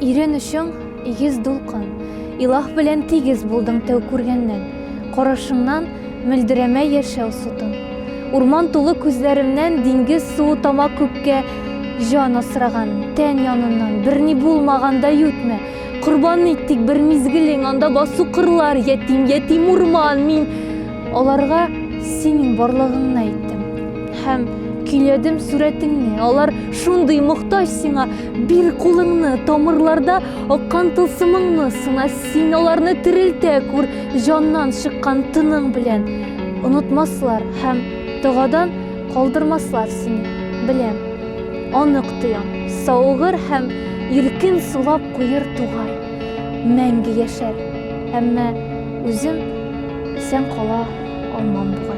Ирен очың игез дулкын, Илаһ белән тигез булдың тәү күргәннән. Карашыңнан мөлдерәмә яшәү сутың. Урман тулы күзләремнән диңгез суы тама күккә Җан асраган, тән яныннан берни булмагандай үтмә. Корбан ит тик бер мизгелең, анда басу кырлар, ятим, ятим урман. Мин аларга синең барлыгыңны әйттем. Һәм көйләдем сурәтеңне. Алар шундый мохтаҗ сиңа. Бир кулыңны, тамырларда аккан тылсымыңны сына. Син аларны терелтә күр, җаннан чыккан тының белән. Онытмаслар һәм догадан калдырмаслар сине. Беләм, анык тоям, савыгыр һәм иркен сулап куер тугай. Мәңге яшәр. Әмма үзем исән кала алмам бугай.